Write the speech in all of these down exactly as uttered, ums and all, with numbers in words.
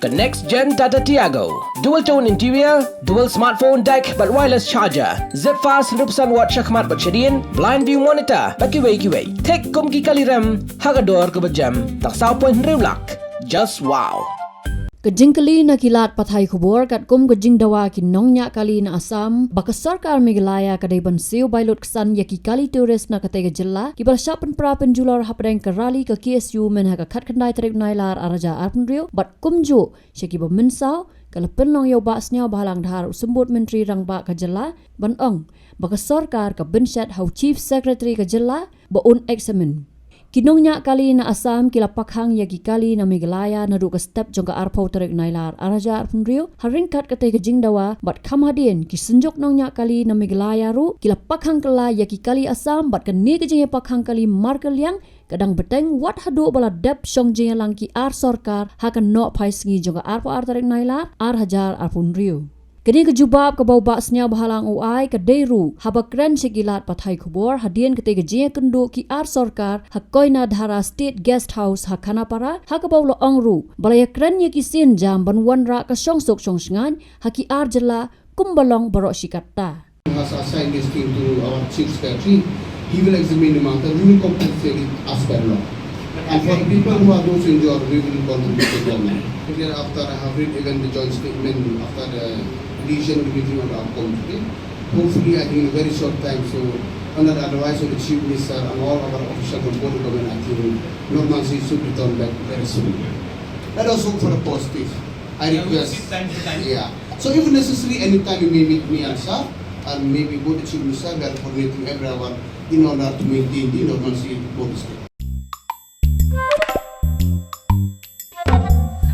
Ka next gen Tata Tiago. Dual tone interior, dual smartphone deck bad wireless charger. Zip fast hynriew percent watt shakhmat bad shadien, blind view monitor bad kiwei kiwei. Thik kum ki kali rem ha ka dor kaba jem tang saw point hynriew lak. Just wow. Ka jingkylli na ki lad pathai khubor katkum ka jingdawa ki nongñiah kali na Assam ba ka sorkar Meghalaya ka dei ban siew bai lut ksan ïa ki kali tourist na katei ka jylla kiba la shah pynpra pynjulor hapdeng ka rally ka K S U myn ha ka khatkhyndai tarik Nailar arhajar arphew hynriew bad kumjuh sha kiba mynsaw ka la pynlong ïa u Bah Sniawbhalang Dhar u Symbud Myntri Rangbah ka jylla ban ong ba ka sorkar ka bynshet ha u Chief Secretary ka jylla ba un examine. Ki nongñiah kali na Assam ki la pakhang ïa ki kali na Meghalaya naduh ka step jong ka arphew tarik Nailar arhajar arphew hynriew ha ryngkat katei ka jingdawa bad kham hadien ki synjuk nongñiah kali na Meghalaya ruh ki la pakhang kylla ïa ki kali Assam bad kane ka jingïapakhang kali markylliang ka dang bteng wat haduh ba la dep shong jingïalang ki ar sorkar ha ka nohphai sngi jong ka arphew ar tarik Nailar arhajar arphew hynriew. Kane ka jubab kaba u Bah Sniawbhalang u ai ka dei ruh haba kren sha ki lad pathai khubor hadien katei ka jingïakynduh ki ar sorkar ha Koinadhara State Guest House ha Khanapara, ha kaba u la ong ruh ba la ïakren ïa ki sienjam ban wanrah ka shongsuk shongshngaiñ ha ki ar jylla kumba long baroh shi katta. Has assigned this thing to our chief secretary. He will examine the matter. We will compensate it as per law. And for the people who are those injured, we will contribute to government. Later, after I have read even the joint statement, after the decision will be taken on the outcome today. Hopefully, I think in a very short time, so under the advice of the chief minister and all our officials from both government, I think normalcy should return back very soon. Let us hope for a positive. I request. Yeah. So if necessary, anytime you may meet me and sir, and maybe go to Chief Minister, we are coordinating every hour in order to maintain the normalcy in both states.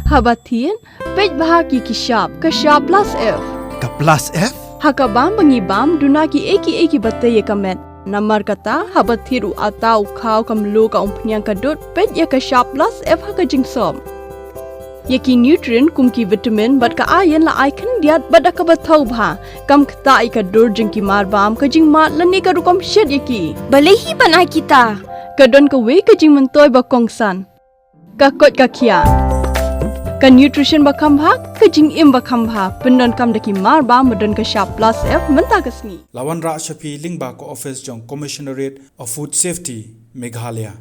Haba thied, peit bha ki ki shap, ka shap plus F. Ka plus F? Ha ka bam ba ngi bam, duna ki ei ki ei kiba tei ïa ka met. Namar kata, haba thied u atta u khaw ka mluh ka umphniang ka dud, peit ïa ka shap plus F ha ka jingsop. Ïa ki nutrient kum ki vitamin bad ka iron la ai khyndiat bad da kaba thaw bha. Kam ktah ïa ka dur jong ki mar bam ka jingmad lane ka rukom shet ïa ki. Balei hi ban ai kita? Ka don kawei ka jingmyntoi ba kongsan. Ka koit ka khiah. Ka nutrition ba kham bha, ka jingim ba kham bha. Pyndonkam da ki mar bam ba don ka shap plus F mynta ka sngi. La wanrah sha phi lyngba ka office jong Commissionerate of Food Safety, Meghalaya.